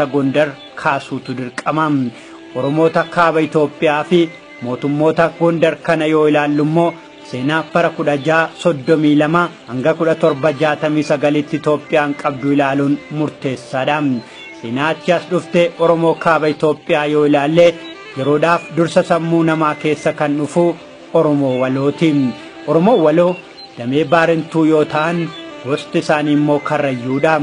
Gondar kaasuutu dirqama. Oromoota kaaba Itoophiyaa fi mootummoota Gondar kana yoo ilaallu immoo seenaa bara 1632 hanga 1769tti Itoophiyaan qabdu ilaaluun murteessaadha. Seenaa achi as dhufte Oromoo kaaba Itoophiyaa yoo ilaalle yeroodhaaf dursa sammuu namaa keessa kan dhufu Oromoo Walooti. Oromoo Waloo damee Baarentuu yoo ta'an gosti isaanii immoo Karrayyuudha.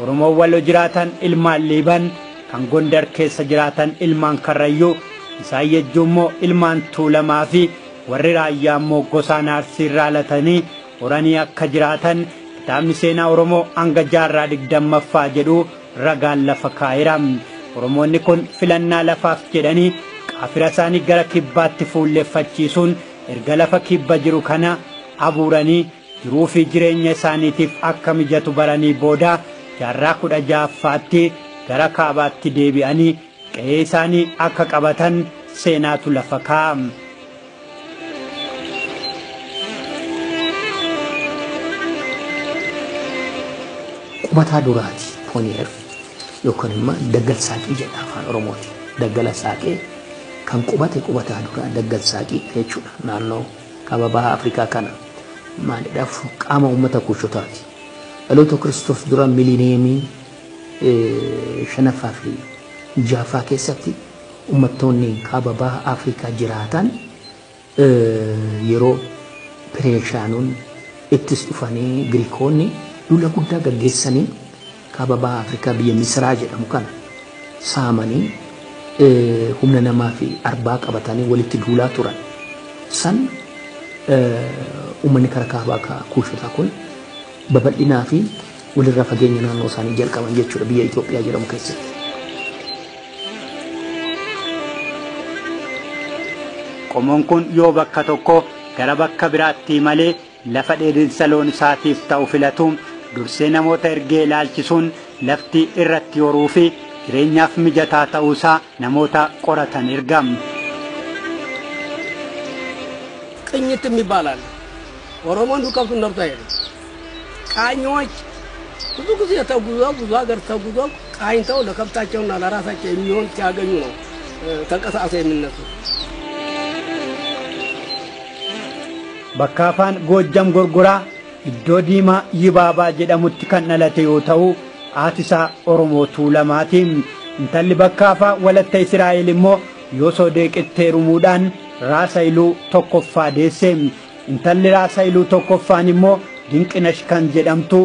Oromoo Waloo jiraatan ilmaan Liiban, kan Gondar keessa jiraatan ilmaan Karrayyuu, isaan yejjuu immoo ilmaan Tuulamaa fi warri Raayyaa immoo gosaan Arsii irraa latanii horanii akka jiraatan kitaabni seenaa Oromoo hanga jaarraa 20ffaa jedhu ragaan lafa kaa'eera. Oromoonni kun filannaa lafaaf jedhanii qaafira isaanii gara kibbaatti fuulleeffachiisuun erga lafa kibba jiru kana abuuranii jiruu fi jireenya isaaniitiif akka mijatu baranii booda jaarraa 16ffaatti gara kaabaatti deebi'anii qe'ee isaanii akka qabatan seenaatu lafa kaa'a. Qubataa duraati Pooniyeer yookaan immoo Daggal Saaqii jedha afaan Oromooti. Daggala Saaqee kan qubate qubataa duraa Daggal Saaqii jechuudha. Naannoo kaaba baha Afrikaa kana maalidhaaf qaama uummata Kuushotaati. Dhaloota Kiristoos dura milineemii 5ffaa fi 6ffaa keessatti uummattoonni kaaba baha Afrikaa jiraatan yeroo Pireeshaanonni ittis dhufanii Giriikoonni duula guddaa gaggeessanii kaaba baha Afrikaa biyya Misraa jedhamu kana saamanii humna namaa fi arbaa qabatanii walitti duulaa turan. San uummanni karaa kaabaa Kuushotaa kun babal'inaa fi walirraa fageenya naannoo isaanii jalqaban jechuudha biyya Itoophiyaa jedhamu keessatti. Qomoon kun yoo bakka tokko gara bakka biraatti malee lafa dheedinsa loon isaatiif ta'u filatu dursee namoota ergee ilaalchisuun lafti irratti horuu fi jireenyaaf mijataa ta'uusaa namoota qoratan ergam. ቅኝትም ይባላል። ኦሮሞ እንዲሁ ከብቱን ነድቶ አይሄድም። ቃኞች ብዙ ጊዜ ተጉዘው ብዙ ሀገር ተጉዘው ቃኝተው ለከብታቸውና ለራሳቸው የሚሆን ሲያገኙ ነው ተንቀሳቅሰው የሚነሱት። Bakka afaan Goojjam Gorgoraa iddoo Diimaa Yibaabaa jedhamutti kan dhalate yoo ta'u haati isaa Oromoo Tuulamaati. Intalli Bakkaafaa Walatta Israa'el immoo Yoosoo Deeqitti heerumuudhaan Raasa Iluu tokkoffaa deesse. Intalli Raasa Iluu tokkoffaan immoo Dinqinash kan jedhamtu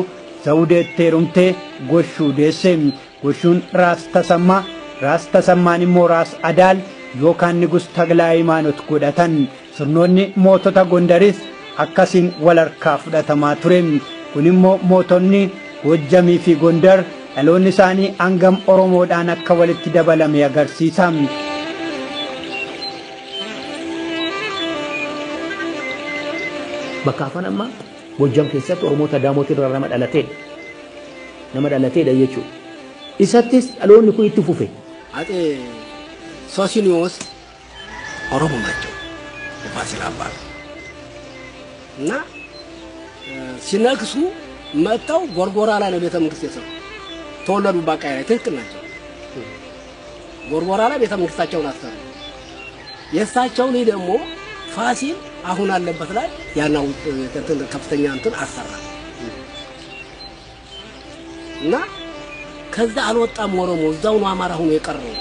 Zawudeetti heerumtee Goshuu deesse. Goshuun Raas Tasammaa, Raas Tasammaan immoo Raas Adaal yookaan Nigus Taglaa Hayimaanot godhatan. Sirnoonni mootota Gondaris akkasiin wal harkaa fudhatamaa ture. Kun immoo mootonni Goojjamii fi Gondar dhaloonni isaanii hangam Oromoodhaan akka walitti dabalame agarsiisa. Bakka afaan ammaa Goojjam keessatti Oromoota Daamotii irraa nama dhalateedha. Nama dhalateedha jechuudha. Isattis dhaloonni kun itti fufe. አጤ ሶሲኒዮስ ኦሮሞ ናቸው የፋሲል አባት እና ሲነግሱ መጥተው ጎርጎራ ላይ ነው ቤተ መንግስት የሰሩ። ተወለዱ ባቃያ ላይ ትክክል ናቸው። ጎርጎራ ላይ ቤተ መንግስታቸውን አሰሩ። የእሳቸው ልጅ ደግሞ ፋሲል አሁን አለበት ላይ ያናው እንትን ከፍተኛ እንትን አሰራ እና ከዛ አልወጣም ኦሮሞ እዛው ነው አማራ ሆኖ የቀረው።